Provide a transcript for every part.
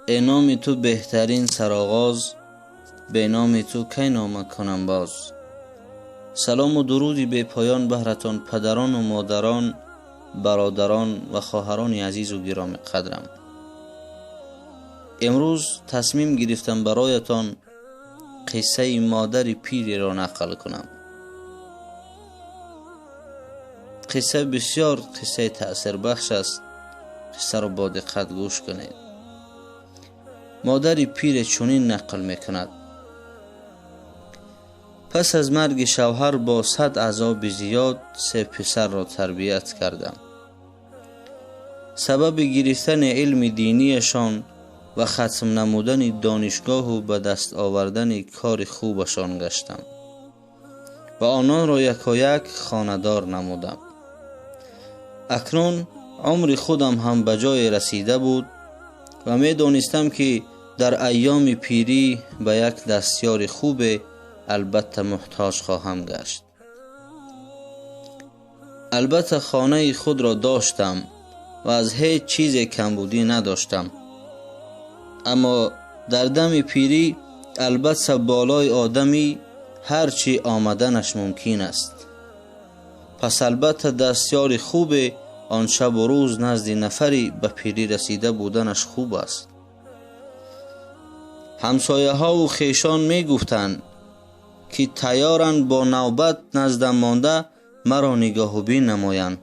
Э номи ту беҳтарин сароғоз, бе номи ту кай нома кунам боз. Салому дуруди бепоён баҳратон, падарону модарон, бародарон ва хоҳарони азизу гиромӣ қадрам. Имрӯз тасмим гирифтам бароятон қиссаи модари пиреро нақл кунам. Қисса бисёр қиссаи таъсирбахш аст. Қиссаро бо диққат гӯш кунед. Модари пире чунин нақл мекунад: пас аз марги шавҳар бо 100 азоби зиёд 3 писарро тарбият кардам. Сабаби гирифтани илми динияшон ва хатм намудани донишгоҳу ба даст овардани кори хубашон гаштам ва ононро якояк хонадор намудам. Акнун умри худам ҳам ба ҷое расида буд ва медонистам, ки дар айёми пирӣ ба як дастёри хубе албатта муҳтоҷ хоҳам гашт. Албатта хонаи худро доштам ва аз ҳеҷ чизе камбудӣ надоштам, аммо дар дами пирӣ албатта болои одамӣ ҳар чӣ омаданаш мумкин аст. Пас албатта дастёри хубе он шабу рӯз назди нафари ба пирӣ расида буданаш хуб аст. Ҳамсояҳову хешон мегуфтанд, ки тайёранд бо навбат наздам монда маро нигоҳубин намоянд.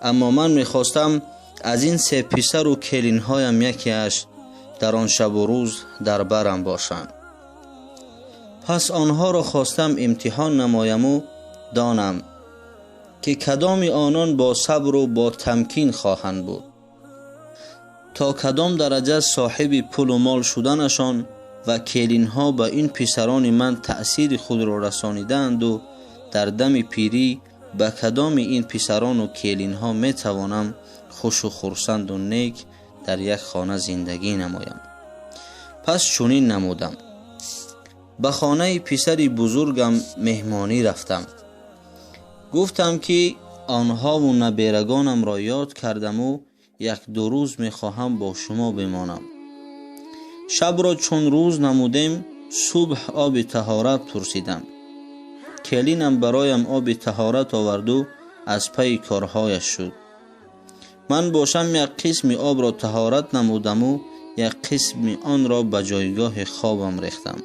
Аммо ман мехостам аз ин 3 писару келинҳоям якеаш дар он шабу рӯз дар барам бошанд. Пас онҳоро хостам имтиҳон намояму донам, ки кадоми онон бо сабру бо тамкин хоҳанд буд, то кадом дараҷа соҳиби пулу мол шуданашон ва келинҳо ба ин писарони ман таъсири худро расонидаанду дар дами пирӣ ба кадоми ин писарону келинҳо метавонам хушу хурсанду нек дар як хона зиндагӣ намоям. Пас чунин намудам. Ба хонаи писари бузургам меҳмонӣ рафтам. Гуфтам, ки онҳову наберагонамро ёд кардаму 1-2 рӯз мехоҳам бо шумо бимонам. Шабро чун рӯз намудем, субҳ оби таҳорат пурсидам. Келинам бароям оби таҳорат оварду аз пайи корҳояш шуд. Ман бошам як қисми обро таҳорат намудаму як қисми онро ба ҷойгоҳи хобам рехтам.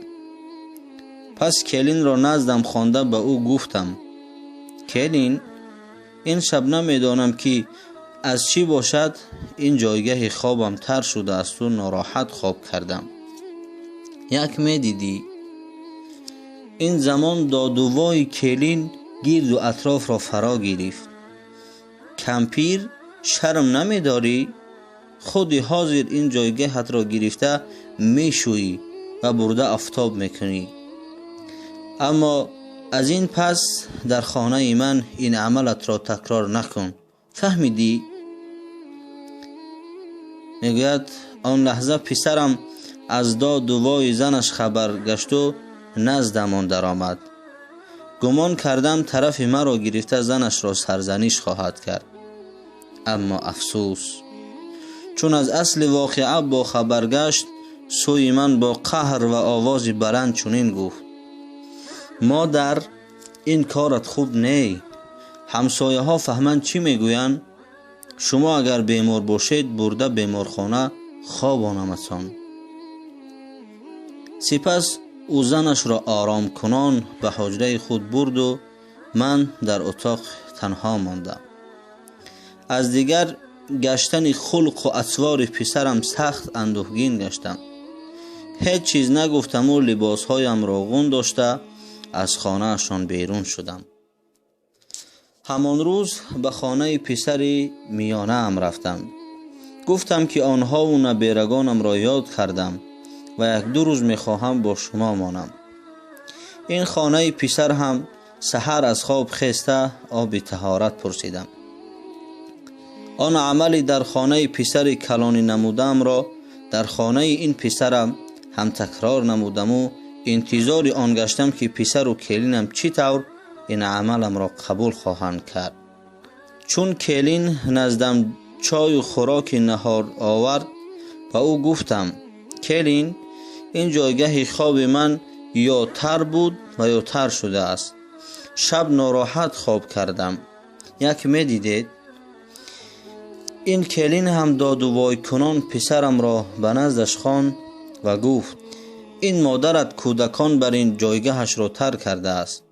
Пас келинро наздам хонда ба ӯ гуфтам: келин, ин шаб намедонам, ки аз чӣ бошад, ин ҷойгаҳи хобам тар шудаасту нороҳат хоб кардам. Як медидӣ, ин замон додувои келин гирду атрофро фаро гирифт. Кампир, шарм намедорӣ? Худи ҳозир ин ҷойгаҳатро гирифта мешӯӣ ва бурда офтоб мекунӣ. Аммо аз ин пас дар хонаи ман ин амалатро такрор накун. Фаҳмидӣ? Мегӯяд, он лаҳза писарам аз додувои занаш хабар гашту наздамон даромад. Гумон кардам тарафи маро гирифта занашро сарзаниш хоҳад кард. Аммо афсӯс, чун аз асли воқеа бо хабар гашт, сӯи ман бо қаҳр ва овози баланд чунин гуфт: модар, ин корат хуб не. Ҳамсояҳо фаҳманд чӣ мегӯянд? Шумо агар бемор бошед, бурда беморхона хобонаматон. Сипас ӯ занашро оромкунон ба ҳуҷраи худ бурду ман дар утоқ танҳо мондам. Аз дигар гаштани хулқу атвори писарам сахт андӯҳгин гаштам. Ҳеҷ чиз нагуфтаму либосҳоямро ғун дошта аз хонаашон берун шудам. Ҳамон рӯз ба хонаи писари миёнаам рафтам. Гуфтам, ки онҳову наберагонамро ёд кардам ва 1-2 рӯз мехоҳам бо шумо монам. Ин хонаи писар ҳам саҳар аз хоб хеста оби таҳорат пурсидам. Он амали дар хонаи писари калонӣ намудаамро дар хонаи ин писарам ҳам такрор намудаму интизори он гаштам, ки писару келинам чӣ тавр ин амаламро қабул хоҳанд кард. Чун келин наздам чою хӯроки наҳор овард, Ба ӯ гуфтам: келин, ин ҷойгаҳи хоби ман ё тар буд ва ё тар шудааст. Шаб нороҳат хоб кардам. Як медидед? Ин келин ҳам доду войкунон писарамро ба наздаш хонд ва гуфт: ин модарат кӯдакон бар ин ҷойгаҳашро тар кардааст.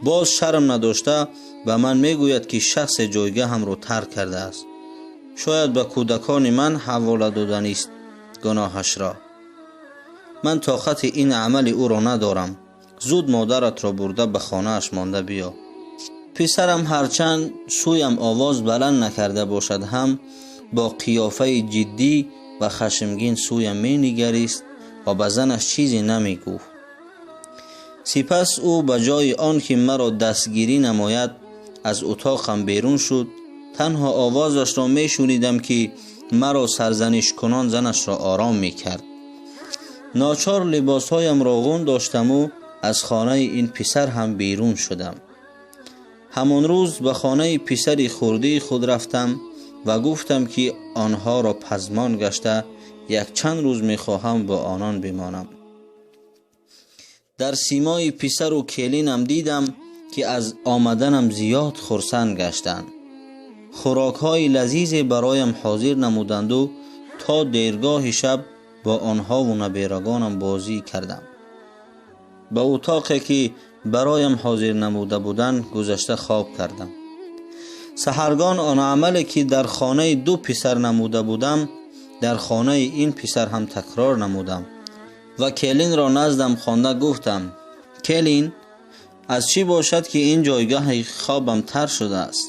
Боз шарм надошта ба ман мегӯяд, ки шахсе ҷойгаҳамро тар кардааст. Шояд ба кӯдакони ман ҳавола доданист гуноҳашро. Ман тоқати ин амали ӯро надорам. Зуд модаратро бурда ба хонааш монда биё. Писарам ҳарчанд сӯям овоз баланд накарда бошад ҳам бо қиёфаи ҷиддӣ ва хашмгин сӯям менигарист ва ба занаш чизе намегуфт. Сипас ӯ ба ҷои он ки маро дастгирӣ намояд, аз утоқам берун шуд. Танҳо овозашро мешунидам, ки маро сарзанишкунон занашро ором мекард. Ночор либосҳоямро ғун доштаму аз хонаи ин писар ҳам берун шудам. Ҳамон рӯз ба хонаи писари хурдии худ рафтам ва гуфтам, ки онҳоро пазмон гашта якчанд рӯз мехоҳам бо онон бимонам. Дар симои писару келинам дидам, ки аз омаданам зиёд хурсанд гаштанд. Хӯрокҳои лазизе бароям ҳозир намуданду то дергоҳи шаб бо онҳову наберагонам бозӣ кардам. Ба утоқе ки бароям ҳозир намуда буданд гузашта хоб кардам. Саҳаргон он амале ки дар хонаи ду писар намуда будам, дар хонаи ин писар ҳам такрор намудам ва келинро наздам хонда гуфтам: келин, аз чӣ бошад, ки ин ҷойгаҳи хобам тар шудааст?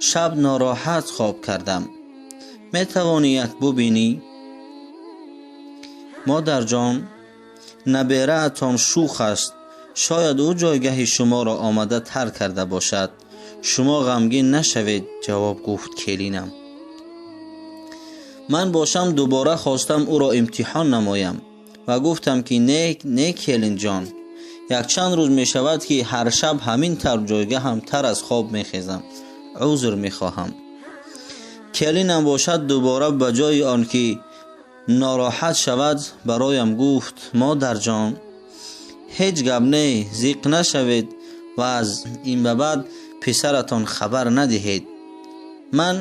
Шаб нороҳат хоб кардам. Метавонӣ як бубинӣ? Модарҷон, набераатон шӯх аст. Шояд ӯ ҷойгаҳи шуморо омада тар карда бошад. Шумо ғамгин нашавед, ҷавоб гуфт келинам. Ман бошам дубора хостам ӯро имтиҳон намоям ва гуфтам, ки не, не, келинҷон, якчанд рӯз мешавад, ки ҳар шаб ҳамин тавр ҷойгаҳам тар аз хоб мехезам. Узр мехоҳам. Келинам бошад дубора ба ҷои он ки нороҳат шавад, бароям гуфт: модарҷон, ҳеҷ гап не, зиқ нашавед ва аз ин ба баъд писаратон хабар надиҳед. Ман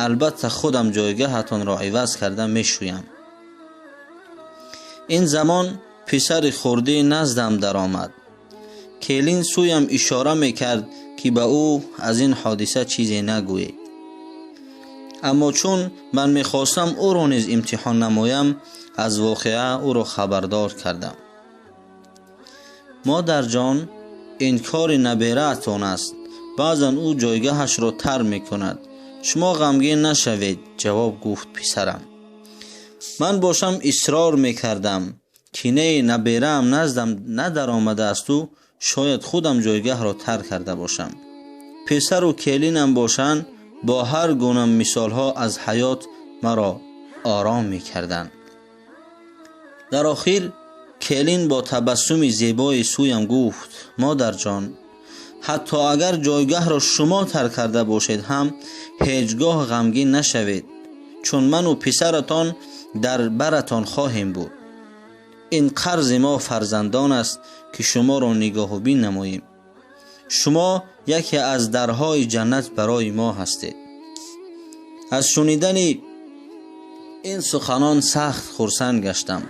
албатта худам ҷойгаҳатонро иваз карда мешӯям. Ин замон писари хурдӣ наздам даромад. Келин сӯям ишора мекард, ки ба ӯ аз ин ҳодиса чизе нагӯед. Аммо чун ман мехостам ӯро низ имтиҳон намоям, аз воқеа ӯро хабардор кардам. Модарҷон, ин кори набераатон аст. Баъзан ӯ ҷойгаҳашро тар мекунад. Шумо ғамгин нашавед, ҷавоб гуфт писарам. Ман бошам исрор мекардам, ки не, набераам наздам надаромадаасту шояд худам ҷойгаҳро тар карда бошам. Писару келинам бошанд бо ҳар гуна мисолҳо аз ҳаёт маро ором мекарданд. Дар охир келин бо табассуми зебои сӯям гуфт: модарҷон, ҳатто агар ҷойгаҳро шумо тар карда бошед ҳам ҳеҷ гоҳ ғамгин нашавед, чун ману писаратон дар баратон хоҳем буд. Ин қарзи мо фарзандон аст, ки шуморо нигоҳубин намоем. Шумо яке аз дарҳои ҷаннат барои мо ҳастед. Аз шунидани ин суханон сахт хурсанд гаштам.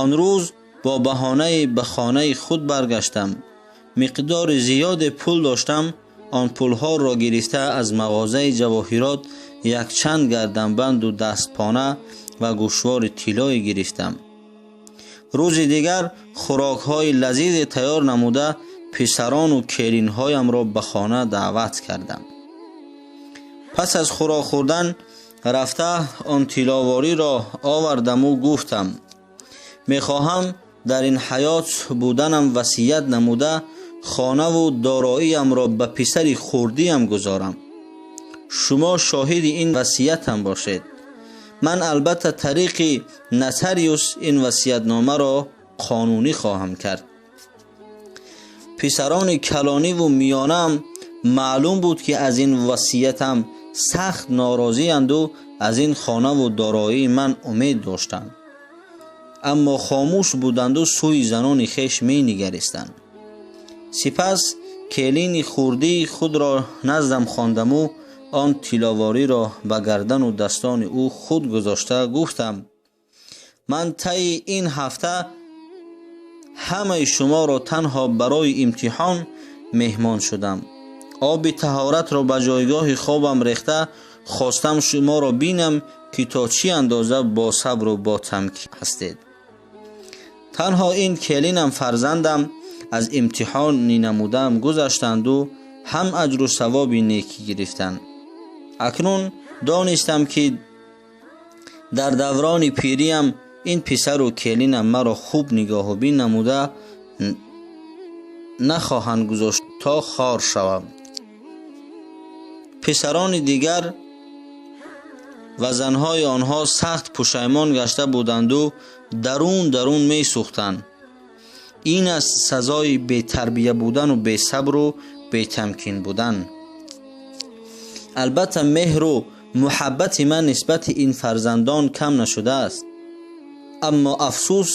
Он рӯз бо баҳонаи ба хонаи худ баргаштам. Миқдори зиёде пул доштам. Он пулҳоро гирифта аз мағозаи ҷавоҳирот якчанд гарданбанду дастпона ва гӯшвори тиллое гирифтам. Рӯзи дигар хӯрокҳои лазизе тайёр намуда писарону келинҳоямро ба хона даъват кардам. Пас аз хӯрок хӯрдан рафта он тилловориро овардаму гуфтам: мехоҳам дар ин ҳаёт буданам васият намуда хонаву дороиямро ба писари хурдиям гузорам. Шумо шоҳиди ин васиятам бошед. Ман албатта тариқи нотариус ин васиятномаро қонунӣ хоҳам кард. Писарони калониву миёнаам маълум буд, ки аз ин васиятам сахт норозианду аз ин хонаву дороии ман умед доштанд, аммо хомӯш буданду сӯи занони хеш менигаристанд. Сипас келини хурдии худро наздам хондаму он тилловориро ба гардану дастони ӯ худ гузошта гуфтам: ман таи ин ҳафта ҳамаи шуморо танҳо барои имтиҳон меҳмон шудам. Оби таҳоратро ба ҷойгоҳи хобам рехта хостам шуморо бинам, ки то чӣ андоза бо сабру бо тамкин ҳастед. Танҳо ин келинам фарзандам аз имтиҳони намудаам гузаштанду ҳам аҷру савоби некӣ гирифтанд. Акнун донистам, ки дар даврони пириям ин писару келинам маро хуб нигоҳубин намуда нахоҳанд гузошт то хор шавам. Писарони дигар ва занҳои онҳо сахт пушаймон гашта буданду дарун дарун месӯхтанд. Ин аст сазои бетарбия будану бесабру бетамкин будан. Албатта, меҳру муҳаббати ман нисбати ин фарзандон кам нашудааст, аммо афсӯс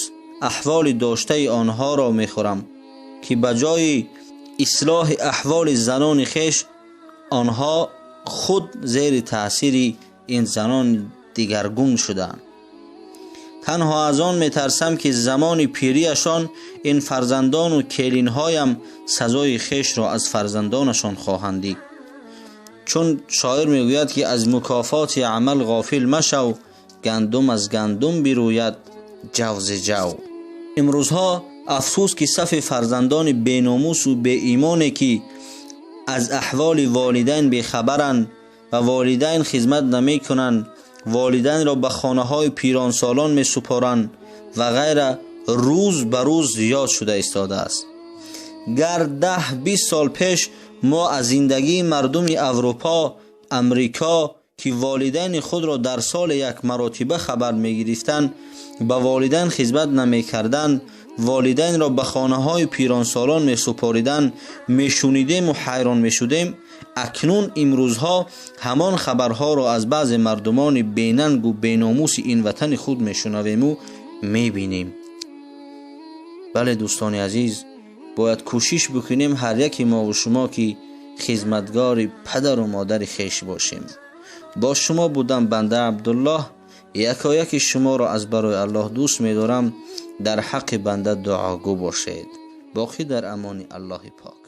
аҳволи доштаи онҳоро мехӯрам, ки ба ҷои ислоҳи аҳволи занони хеш онҳо худ зери таъсири ин занон дигаргун шудаанд. Танҳо аз он метарсам, ки замони пириашон ин фарзандону келинҳоям сазои хешро аз фарзандонашон хоҳанд дид. Чун шоир мегӯяд, ки аз мукофоти амал ғофил машав, гандум аз гандум бирӯяд ҷавзи ҷав. Имрӯзҳо афсӯс, ки сафи фарзандони беномусу беимоне, ки аз аҳволи волидайн бехабаранд ва волидайн хизмат намекунанд, волидайнро ба хонаҳои пиронсолон месупоранд ва ғайра, рӯз ба рӯз зиёд шуда истодааст. Гар 10-20 сол пеш мо аз зиндагии мардуми Аврупо, Амрико, ки волидайни худро дар соли як маротиба хабар мегирифтанд, ба волидайн хизмат намекарданд, волидайнро ба хонаҳои пиронсолон месупориданд, мешунидему ҳайрон мешудем, акнун имрӯзҳо ҳамон хабарҳоро аз баъзе мардумони бенангу беномуси ин ватани худ мешунавему мебинем. Бале, дӯстони азиз, бояд кӯшиш бикунем ҳар яке мову шумо, ки хизматгори падару модари хеш бошем. Бо шумо будам банда Абдуллоҳ. Якояки шуморо аз барои Аллоҳ дӯст медорам. Дар ҳаққи банда дуогӯ бошед. Боқӣ дар амони Аллоҳи пок.